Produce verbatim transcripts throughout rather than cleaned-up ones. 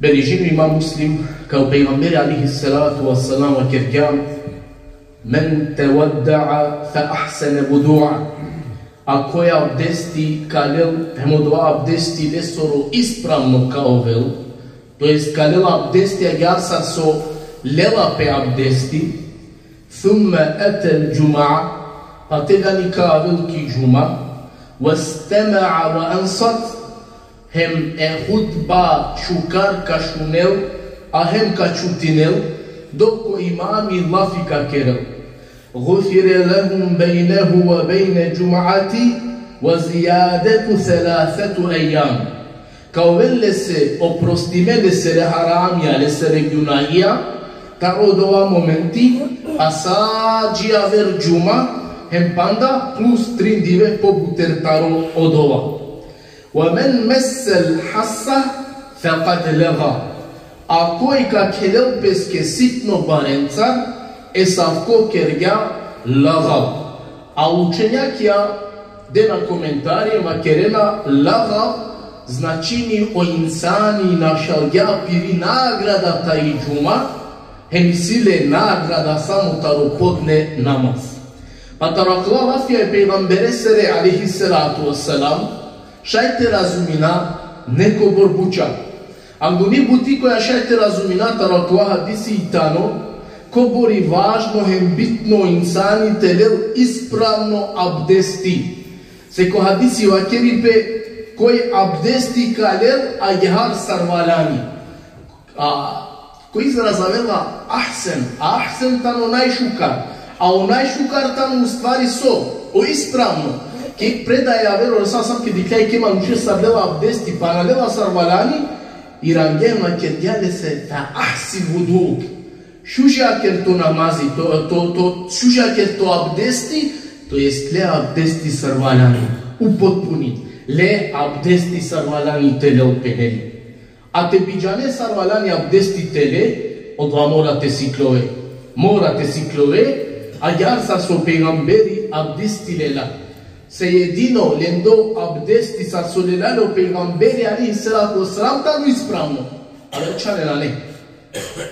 Beležini imam Muslim, kaj o pejgamberi alejhi salatu vesselam vakergja: "Men tevedda'a fe ahsene vudu'a." A koj abdesti ka lel, hem odova abdesti lesoro ispravno ka ovel, to jest ka lel abdesti agjaar sar so lela pe abdesti, thumme etel džuma'a, pa tegani ka avel ki džuma, vestema'a ve ensat, hem e hutba šukar ka šunel, a hem ka čutinel, dok o imami lafi ka kerel. Gufire lehu bejnehu ve bejne džuma'ati ve zijadetu selasetu ejjam. Ka ovel lese oprostime lesere haramija, lesere gunahija, taro odova momenti, a sa dži aver džuma, hem panda plus trin dive pobuter taro odova. Ve men messel hassa fekad lega. A koj ka khelel peske sitno barencar, esavko kergja lagav. A učenjakija dena komentari, vakerena lagav značini o insani našalgja piri nagrada taj džuma, hem isi le nagrada samo taro podne namaz. Pa taro akala lafija e pejgamberesere alejhi salatu vesselam, šaj te razumina nekobor buča. Anguni buti koja šaj te razumina taro akava hadisi i tano, kobor i važno hem bitno insani te lel ispravno abdesti. Se ko hadisi vakeri pe koj abdesti ka lel agjaar sar valjani. A ko izraz avela ahsen, a ahsen tano najšukar, a o najšukar tano u stvari so, o ispravno. Ke predaja avela o Resul sam ke dikhlja jekhe manuše sar lela abdesti, pa na lela sar valjani, irangja hem vakergja lese: "Fe ahsin vudu'uk." Šuže aker to namazi, to, to, to, šuže aker to abdesti, to jest le abdesti sar valjani, upotpuni, le abdesti sar valjani te lel pe, neli. A te bi džane sar valjani abdesti te le, odova mora te siklove. Mora te siklove, agjaar sar so pejgamberi abdesti lela. Se jedino lendo abdesti sar so lela le o pejgamberi alejhi salatu vesselam tano ispravno. Ali čhane nane.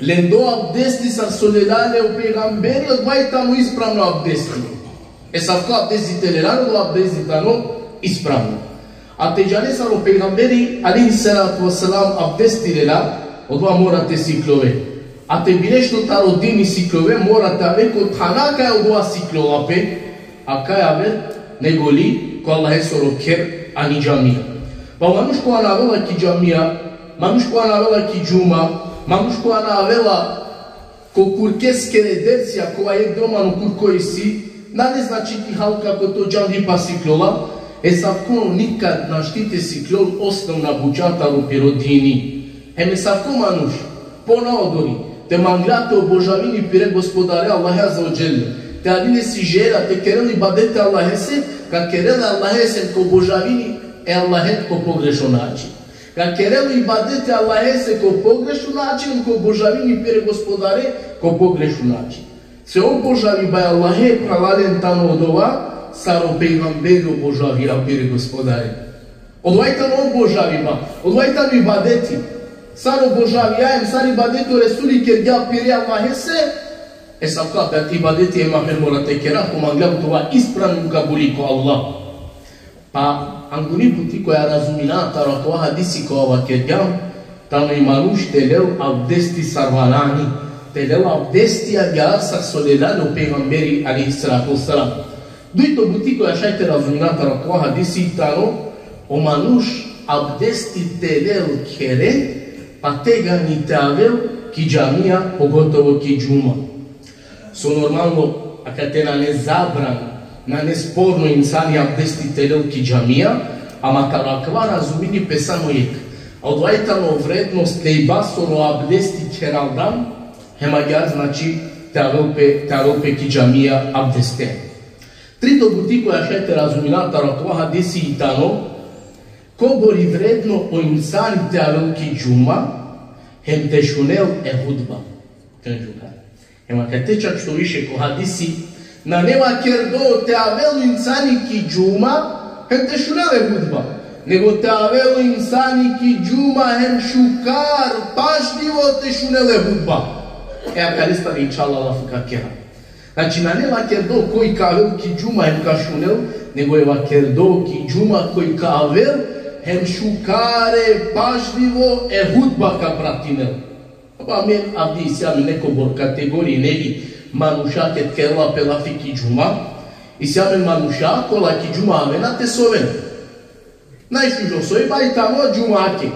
Lendo abdesti sar so lela le o pejgamberi, odova i tano ispravno abdesti. Esavko abdesti te lela le, odova abdesti tano ispravno. A te džane sar o pejgamberi alejhi salatu vesselam abdesti lela, odova mora te siklove. A te bi nešto taro dini siklove, mora te ave ko thana kaj odova siklola pe, a kaj aver nego li ko Allahesoro kher ani džamija. Pa manuš kova na avela ki džamija, manuš kova na avela ki džuma, manuš kova na avela ko kurkeskere dersija, kova jekh doma ano kurko isi, nane znači ti halka koto džandipa siklola, esavko nikad našti te siklol osnovna buča taro piro dini. Hem esavko manuš, ponaodori, te mangla te obožavini pire Gospodare Allahe Azze ve Dželle, te adi lesi želja, te kerel ibadete Allahese, ka kerel Allahese, ka obožavini e Allahe ko pogrešno način. Ka kerel ibadete Allahese ko pogrešno način, ka obožavini pire Gospodare ko pogrešno način. Se obožaviba e Allahe, phralalen, tano odova sar o pejgamberi obožavija pire Gospodare. Odova i tano obožaviba, odova i tano ibadeti. Sar obožavija hem sar ibadeti o Resuli kergja pire Allahese, esavka pe ibadeti hem amen mora te kera, ko mangla te ova ispravno kabuli ko Allah. Pa anguni buti koja razumina taro akava hadisi kova vakergjam, tano i manuš te lel abdesti sar valjani, te lel abdesti agjaar sar so lela le o pejgamberi alejhi salatu ve selam. Dujto buti koja šaj te razumina taro akava hadisi tano, o manuš abdesti te lel khere, pa tegani te avel ki džamija, pogotovo ki džuma. So normalno, akate nane zabrana, nane sporno insani abdesti te lel ki džamija, ama taro akava razumini pe samo jekh. A odova i tano vrednost lejbasoro abdesti kheraldam, hem agjaar znači te avel pe, te avel pe ki džamija abdeste. Trito buti koja šaj te razumina taro akava hadisi i tano, kobor i vredno o insani te avel ki džuma, hem te šunel e hutba. Te džuka. Hem akate čak što više ko hadisi, nane vakerdo te avel o insani ki džuma, hem te šunel e hutba. Nego te avel o insani ki džuma hem šukar, pažljivo te šunel e hutba. E akale stari, inšallah, lafi ka kera. Znači, nane vakerdo koj ka avel ki džuma hem ka šunel, nego e vakerdo ki džuma koj ka avel hem šukar e pažljivo e hutba ka pratinel. Pa amen avdi isi amen nekobor kategorije, neli, manuša ked kerela pe lafi ki džuma, isi amen manuša kola ki džuma avena te soven. Najšužo sojba i tano džumake.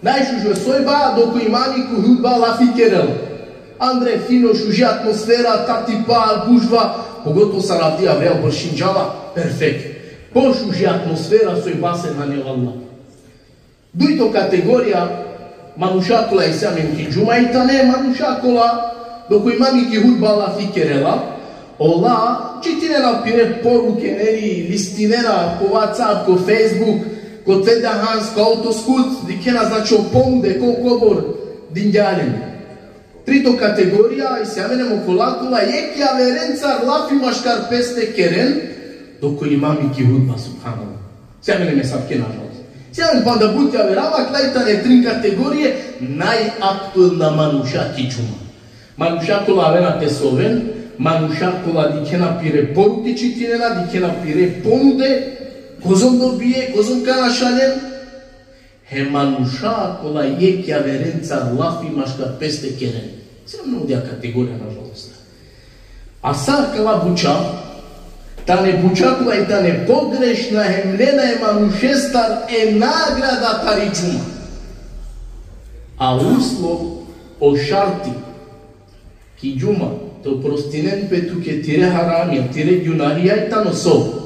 Najšužo sojba dok o imami ki hutba lafi kerela. Andre fino, šuži atmosfera, tatipar, gužva, pogotovo sar avdi avrial bršinđala, perfekt. Pošuži atmosfera sojbase nane, vallah. Dujto kategorija manuša kola isi amen ki džuma i tane manuša kola dok o imami ki hutba lafi kerela, ola čitinena pire poruke, neli, listinena ko WhatsApp, ko Facebook, ko Tedahans, ko Autoskud, dikhena, znači, o ponude ko kobor dingja len. Trito kategorija isi amen hem okola kola jekh javerencar lafi maškar peste keren dok o imami ki hutba, subhanallah. Isi amen hem esavke, nažalost. Isi amen panda but javera, ama akala i tane trin kategorije najaktuelna manuša ki džuma. Manuša kola avena te soven, manuša kola dikhena pire poruke čitinena, dikhena pire ponude, kozom dobije, kozom ka našaljen, hem manuša kola jekh javerencar lafi maškar peste keren. Isi amen odoja kategorija, nažalost. A sa akala buća, tane buća kola i tane pogrešna hem lena e manušestar e nagrada tari džuma. A uslov, o šarti, ki džuma te oprostinen pe tuke tire haramija, tire gjunahija i tano so?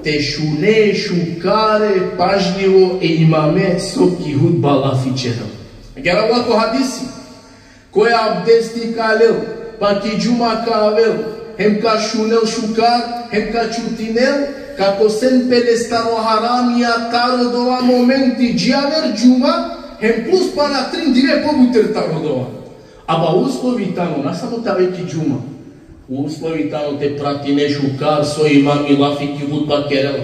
Te šune šukar e pažljivo e imame so ki hutba lafi ćerel. Agjaar avela ko hadisi: koj abdesti ka lel, pa ki džuma ka avel, hem ka šunel šukar, hem ka čutinel, ka kosen pe lestar o haramija taro dova momenti dži aver džuma, hem plus pana trin dive pobuter taro dova. Ama uslovi tano, na samo te ave ki džuma. Uslovi tano te pratine šukar so imami lafi ki hutba kerela.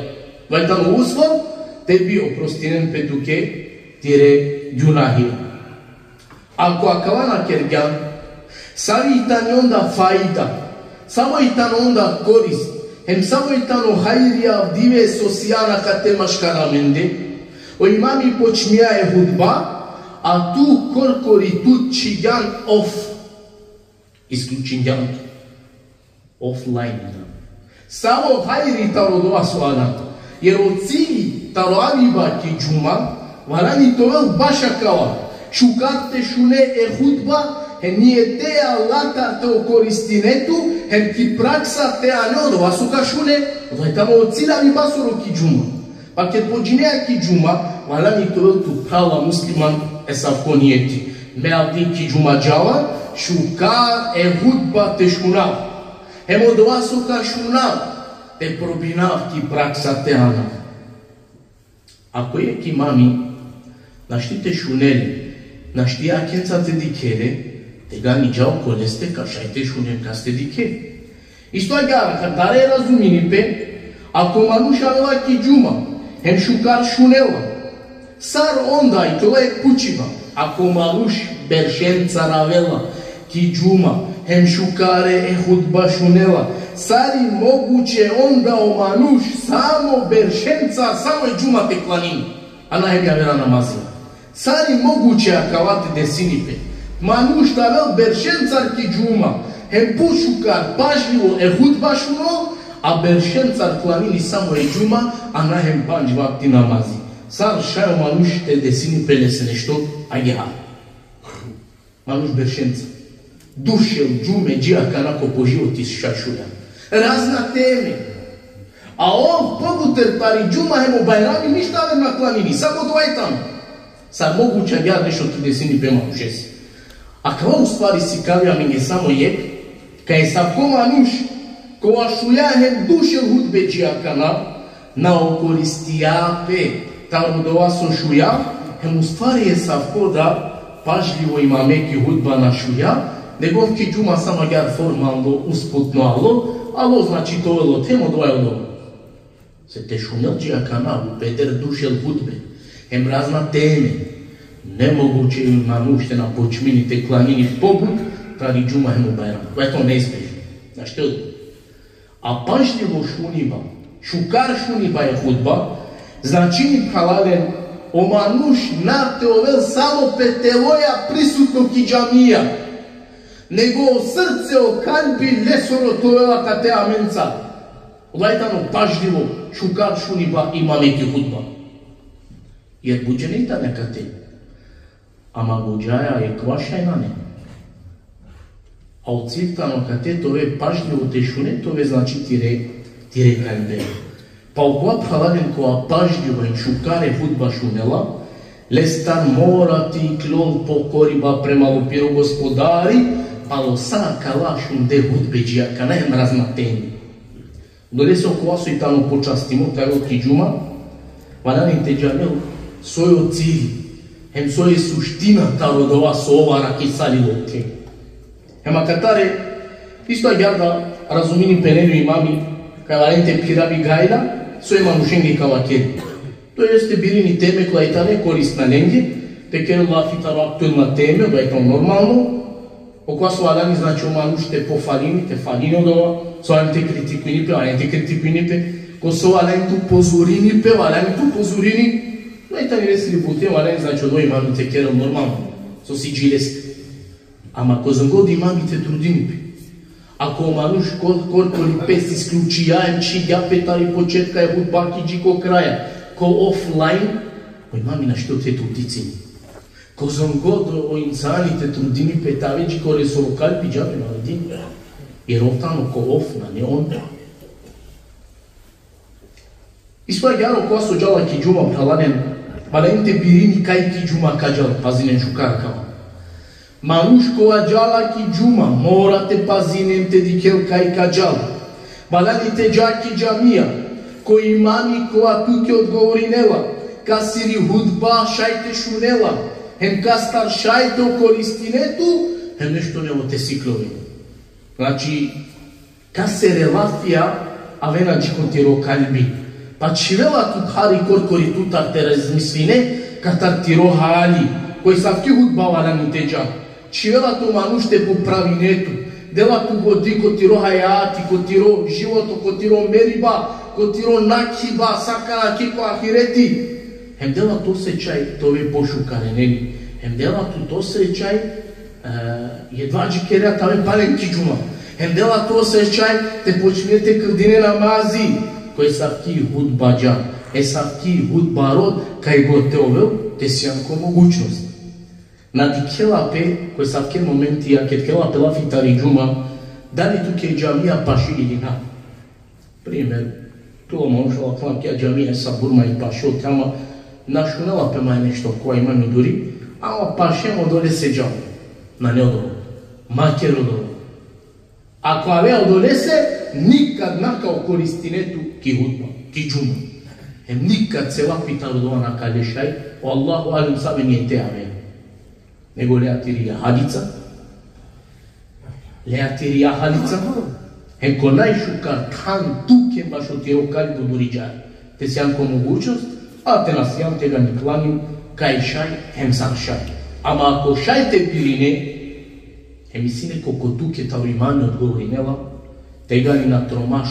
Vaj tano uslov te bi oprostinen pe tuke tire gjunahija. Ako akava na kergjan, savi i tani onda fajda, savo i tano onda korist, hem savo i tano hajri avdive so sijan akate maškar amende? O imami počmija e hutba, a tu korkori tut čhigjan off. Isključingjan tu. Offline. Savo hajri taro dova so alan. Jer o cilj taro aviba ki džuma valjani te ovel baš akava. Šukar te šune e hutba, hem nijeteja latar te okoristine tu, hem ki praksa te ane odova so ka šune. Odova i tano o cilj avibasoro ki džuma. Pa ked pođinea ki džuma, valjani te ovel tu prava musliman, esavko nijeti. Me avdi ki džuma džava, šukar e hutba te šunav. Hem odova so ka šunav, te probinav ki praksa te anav. Ako jekh imami našti te šunel, našti akhenca te dikhel le, tegani dža okoleste, ka šaj te šunel kas te dikhe. Isto agjaar, ka dare razumini pe, ako manuš avela ki džuma, hem šukar šunela, sar onda, i tola jekh pučiba, ako manuš beršencar avela ki džuma, hem šukare e hutba šunela, sar i moguće onda o manuš samo beršencar, samo e džuma te klanini, a na hem javera namazi? Sar i moguće akava te desini pe? Manuš te avel beršencar ki džuma, hem pošukar pažljivo e hutba šunol, a beršencar klanini samo e džuma, a na hem pandž vakti namazi. Sar šaj o manuš te desini pe lese nešto agjaar? Manuš beršencar. Dušel džume dži akana ko po životi šaj šulja. Razna teme. A ov pobuter tari džuma hem o Bajrami ništa aver na klanini, samo dova i tano. Sar moguće agjaar nešto te desini pe manušese? Akava ustvari sikavi amenge samo jekh, kaj esavko manuš kova šulja hem dušel hutbe dži akana, na okoristija pe taro dova so šulja, hem ustvari esavko da pažljivo imame ki hutba na šulja, nego ov ki džuma samo agjaar formalno, usputno alo, alo, znači, te ovel o temo, dova i odova. Se te šunel dži akana, u peder dušel hutbe, hem razna teme. Nemoguće i manuš te na počmini te klanini pobut tari džuma hem o Bajram. To je to neizbežno. Znaš te, a pažljivo šuniba, šukar šuniba e hutba, značini, phralalen, o manuš na te ovel samo pe teloja prisutno ki džamija, nego o srce, o kalbi lesoro te ovel akate amenca. Ola i tano pažljivo, šukar šuniba imame ki hutba. Jer buđe ne tane akate. Ama buđaja e kvašaj nane. A o cilj tano akate te ove pažljivo te šune, te ove, znači, tire, tire kalbe. Pa okova, phralalen, kova pažljivo hem šukar e hutba šunela, lestar mora te iklol pokoriba prema lo piro Gospodari, palo sa akala šunde hutbe dži akana hem razna teme. Odolese okova so i tano počastimo te avel ki džuma, valjani te džanel soj o cilj, hem soj e suština taro dova so ov arakhisalilo te. Hem akatare, isto agjaar da razumini pe len o imami, kaj valjani te phiravi gajla, so e manušenge ka vakeri. To jeste, birini teme koja i tane korisna lenge, te kerel lafi taro aktuelna teme, da i tano normalno, okova so valjani, znači, o manuš te pofalini, te falini odova, so valjani te kritikujini pe, valjani te kritikujini pe, ko so valjani te upozorini pe, valjani te upozorini, da i tane resili bute, valjani, znači, odova imami te kerel normalno, so si dži leste. Ama kozom god imami te trudini pe. Ako o manuš ko-, korkori pes isključija hem čhivgja pe tari početka e hutba ki dži ko kraja, ko offline, o imami našti te te uticini. Kozom god o insani te trudini pe te ave dži ko lesoro kalbi, džabe na ledin. Jer ov tano ko off, nane on. Isto agjaar okova so džala ki džuma, phralalen, valjani te birini kaj ki džuma ka džal, pazinen šukar akava. Manuš kova džala ki džuma, mora te pazini hem te dikhel kaj ka džal. Valjani te dža ki džamija, ko imami kova tuke odgovorinela, kasiri hutba šaj te šunela, hem kastar šaj te okoristine tu, hem nešto nevo te sikljovine. Znači, kasere lafija avena dži ko tiro kalbi. Pa čhivela tut hari korkori tutar te razmisline katar tiro hali, ko esavki hutba valjani te dža. Čhivela tu manuš te popravine tu. Dela tu godi ko tiro hajati, ko tiro životo, ko tiro meriba, ko tiro nakhiba, sa ka nakhi ko ahireti. Hem dela tu osećaj te ove pošukaren, neli? Hem dela tu osećaj, e, jedva džikerea te ave palem ki džuma. Hem dela tu osećaj te počmine te kldine namazi. Ko esavki hutba dža, esavki hutba rod, kaj god te ovel, te sian ko mogućnost. Na dikhela pe, ko esavke momenti, a ked kerela pe lafi tari džuma, dali tuke džamija paši ili na. Primer, tu o manuš akana ki džamija, sabur ma i pašo te, ama na šunela pe ma nešto kova imami duri, ama pašem, odolese džal. Nane odova. Ma ker odova. Ako ave odolese, nikad na ka okoristine tu ki hutba, ki džuma. Hem nikad sevapi taro odova na ka le šaj, o Allahu alem save nijete ave. Nego lea tiri jahalica, lea tiri jahalica, hem ko najšukar than tuke bašo tiro kalbi duri dža. Te sian ko mogućnost, a te na sian, tegani planin kaj šaj hem sar šaj. Ama ako šaj te birine, hem isi neko ko tuke taro imami odgovorinela, tegani na tromaš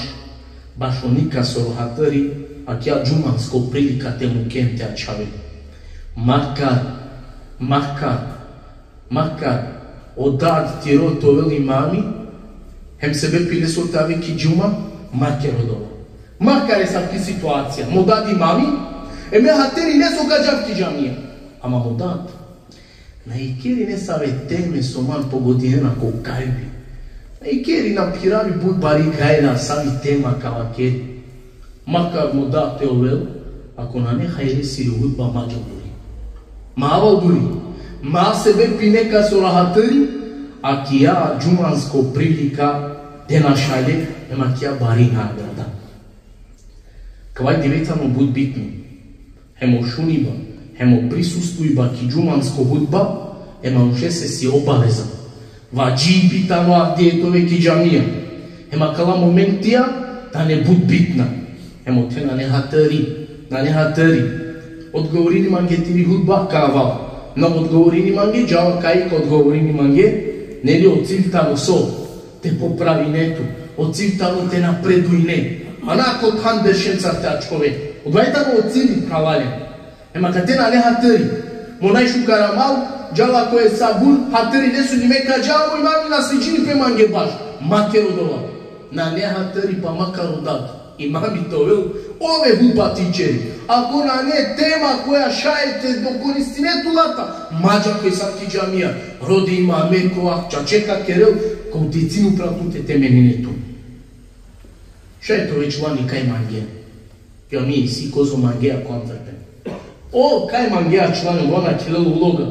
bašo nikasoro hatari, akija džumansko prilika te muken te ačhave. Makar, makar, makar o dad tiro te ovel imami, hem sebepi leso te ave ki džuma, ma ker odova. Makar esavki situacija, mo dad imami, e me hateri leso ka džav ki džamija. Ama mo dad na ikeri nesave teme so man pogodinena ko kalbi. Na ikeri, na phiravi but bari gajla savi tema ka vakeri. Makar mo dad te ovel, ako nane hajresiri hutba, ma džal duri. Ma aval duri. Ma sebepi nekasoro hatari, akija džumansko prilika te našale, hem akija bari nagrada. Kava i dive tano but bitno. Hem o šuniba, hem o prisustujba ki džumansko hutba, e manušese si obaveza. Vadžibi tano avdive te ove ki džamija. Hem akala momentija tane but bitna. Hem ote nane hatari, nane hatari. Odgovorini mange tiri hutba ka aval. Na odgovorini mange, džala kaj ka odgovorini mange, neli o cilj tano so, te popravine tu, o cilj tano te napredujne. A na ko than beršenca te ačhove. Odova tano o cilj, phralalen. Hem akate nane hatari. Mo najšukar amal, džala ko e sabur, hatari le sunime ka dža, o imami nasledžini pe mange baš. Ma ker odova. Nane hatari, pa makar o dad imami te ovel, ov e hutba te ćeri. Ako nane tema koja šaj te dokoristine tu lata, ma dža ko isavki džamija. Rodi imame kova čače ka kerel, ka uticini upral tute te menine tu. Šaj te ove člani kaj mange. Džamije isi, kozom mange, ako Antwerpen. O, kaj mange, a člani, ona khelel uloga.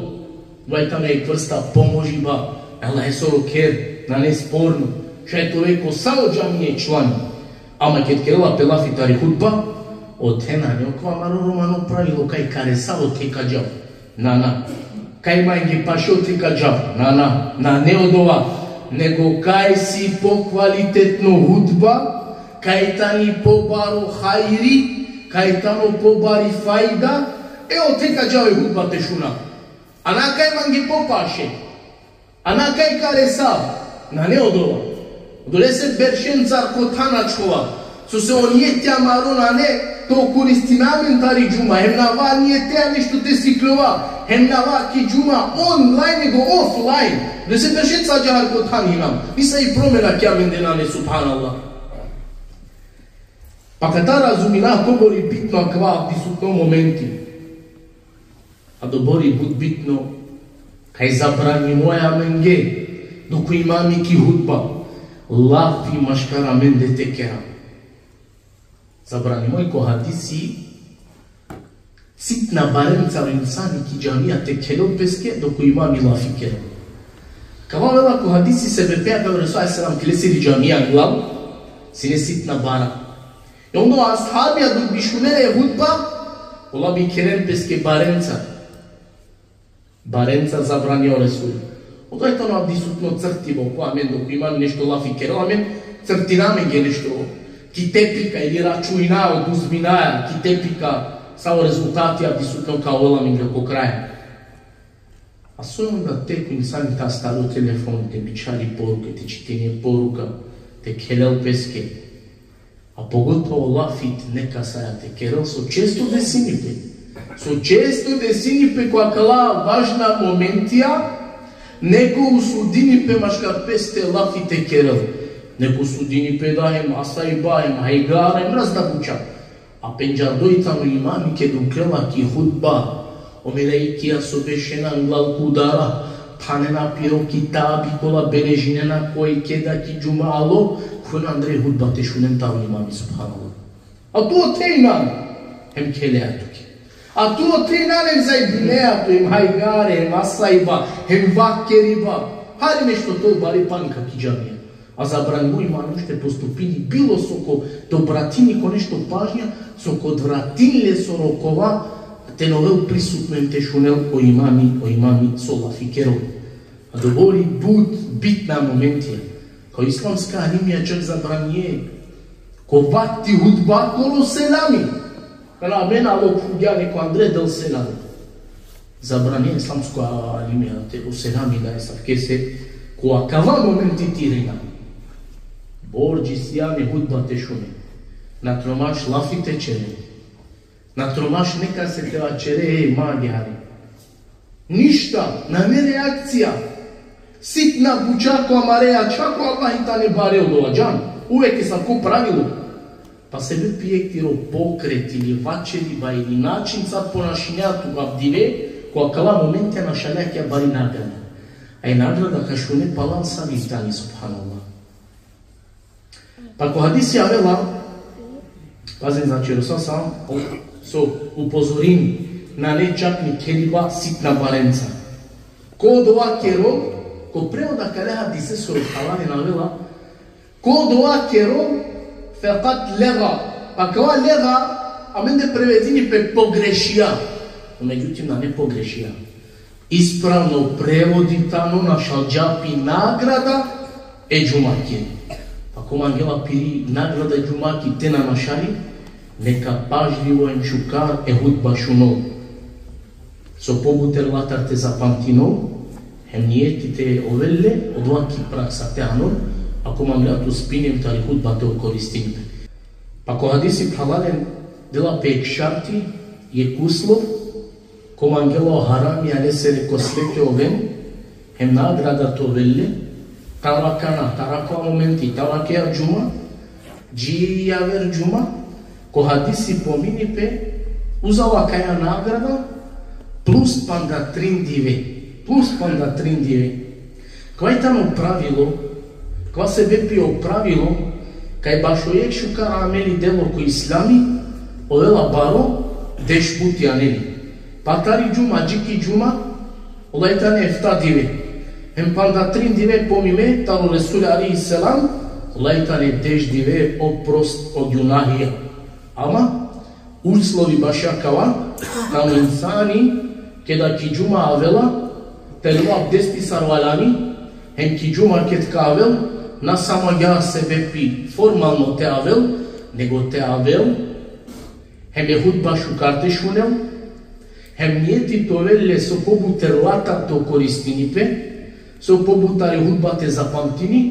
Vaj tano jek vrsta pomožiba, Allahesoro kher, nane sporno. Šaj te ove ko sa o džamije člani. Ama ked kerela pe lafi tari hutba, ote nane okova amaro romano pravilo kaj ka resa ote ka džal. Na, na. Kaj mange paše ote ka džal. Na, na. Nane odova. Nego kaj si pokvalitetno hutba, kaj tani pobaro hajri, kaj tano pobari fajda, e ote ka džal e hutba te šuna. A na kaj mange popaše. A na kaj ka resa, nane odova. Odolese beršencar ko than ačhova. Sose o nijeti amaro nane te okoristina amen tari džuma. Hem na ava nijeti nešto te sikljova. Hem na ava ki džuma online nego offline. Odolese beršenca džahar ko than hinam. Nisavi promena ki amende nane, subhanallah. Pa kata razumina kobor i bitno akava avdisutno momenti. A dobor i but bitno, kaj zabranimo e amenge, dok o imami ki hutba, lafi maškar amende te kera. Zabranimo i ko hadisi, sitna barenca o insani ki džamija te khelel peske, dok o imami lafi kerel. Kava avela ko hadisi sebepi kaj o Resul alejhi selam ki lesiri džamija anglal, sine sitna bara. I onda o ashabija dok bi šunel e hutba, ola bi keren peske barenca. Barenca zabrani o Resul. Odova tano avdisutno crtibo, ko amen dok imam nešto lafi kerel, amen crtina amenge nešto ki tepika ili račujna, oduzminaja ki tepika, sa o rezultati avdisutno ka ovel amenge ko kraj. A so onda tek o insani te astari o telefon, te bičhali poruke, te čitini poruka, te khelel peske. A pogotovo lafit nekasaja te kerel, so često desini pe. So često desini pe ko akala važna momentija, neko usudini pe maškar peste lafi te kerel. Neko usudini pe da hem asajba, hem hajgara, hem razna buća. A pendžardo i tano imami ked ukrela ki hutba, o melaikija so bešena anglal ko udara, thanena piro kitabi kola beležinena koj keda ki džuma alo, khuven andre hutba te šunen taro imami, subhanallah. A tu ote inan, hem khelea tuke. A tu ote inan hem zajdinea tu, hem hajgare, hem asajba, hem vakeriba. Hari nešto to bari panika ki džamija. A zabranimo i manuš te postupini bilo so ko te obratini ko nešto pažnja, so ka odvratini le so rokova, te na ovel prisutno hem te šunel o imami, o imami so lafi kerel. A dobor i but bitna momentija. Ko islamska alimija čak zabranie ko vakti hutba kolo selami. Kana amen alo phugja neko andre del selami. Zabrani islamsko alimija te o selami da isavkese ko akava momenti te irina. Borči sijane hutba te šune. Na tromaš lafi te čere. Na tromaš nekase te vaćere, e, ma gari. Ništa, nane reakcija. Sitna buća ko amare jačha, ko Allah i tane bare odova, džan. Uvek isavko pravilo. Pa sebepi jek tiro pokret ili vaćeriba ili način sa ponašinea tu avdive, ko akala momente našalea ki bari nagrada. A i nagrada ka šune palal savi tani, subhanallah. Pa ko hadisi avela, pazin, znači, Resul sam, o, so upozorini, nane čak ni kheliba sitna barenca. Ko dova kero, ko prevoda kale hadise so halane navela, ko dova kero, fekad lega. Pa kava lega, amende prevedini pe pogrešija. Međutim, nane pogrešija. Ispravno prevodi tano našalđa pi nagrada e džumaki. Pa ko mangela piri nagrada e džumaki te na našali, Neka pažljivo em šukar e hutba šunol. So pobuter latar te zapamtinol, hem nijeti te ovel le, odova ki praksa te anol, ako mangla te uspini em tari hutba te okoristin pe. Pa ko hadisi, phralalen, dela pe jekh šarti, jekh uslov, ko mangela o harami alesere kosle te oven, hem nagrada te ovel le, taro akana, taro akava momenti, taro akaja džuma, dži javer džuma, ko hadisi pomini pe, uzal akaja nagrada, plus panda trin dive. Plus panda trin dive. Kova i tano pravilo, kova sebepi o pravilo, kaj bašo jekh šukar ameli, delo ko islami, ovela baro deš puti, a neli? Pa tari džuma dži ki džuma, ola i tane efta dive. Hem panda trin dive pomime, taro Resul alejhi selam, ola i tane deš dive oprost od gunahija. Ama uslovi bašo akava, tano insani, keda ki džuma avela, te lel abdesti sar valjani, hem ki džuma ked ka avel, na samo ja sebepi formalno te avel, nego te avel, hem e hutba šukar te šunel, hem nijeti te ovel le so pobuter latar te okoristini pe, so pobuter e hutba te zapamtini,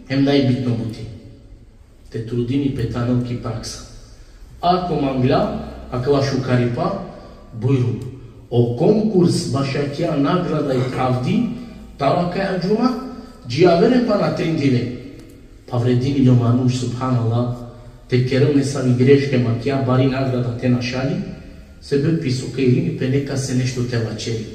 hem najbitno buti, te trudini pe te anel ki praksa. Ako mangla akala šukaripa, bujrum. O konkurs bašo akaja nagrada i pravdi, taro akaja džuma, dži javer hem pana trin dive. Pa vredini li o manuš, subhanallah, te kerel nesavi greške, hem akaja bari nagrada te našali, sebepi so ka irini pe nekase nešto te vaćeri.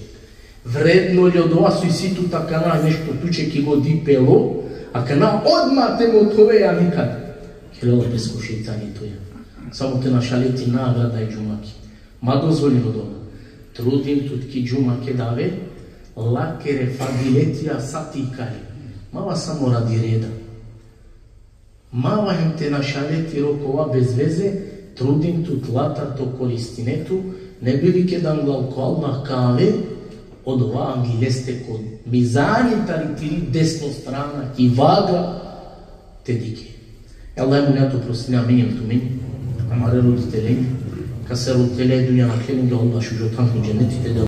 Vredno li odova so isi tut akana nešto tuće ki godi pelo, akana odma te mothove, ja nikad. Kerela pe ko šejtani tuja. Samo te našale ti nagrada e džumaki. Ma dozvolin odova. Trudin tut ki džuma keda ave, lakere fadiletija sa te ikale. Ma ava samo radi reda. Ma ava hem te našale ti rokova bez veze, trudin tut latar te okoristine tu, ne bi li keda anglal ko Allah ka ave, odova angli leste ko mizani tari tiri desno strana, ki vaga, te dikhe. E Allah molja te oprostini amen hem tumen, amare roditelenge, kase roditelja e dunja nakhlenenge, Allah šužo than ko dženeti te del.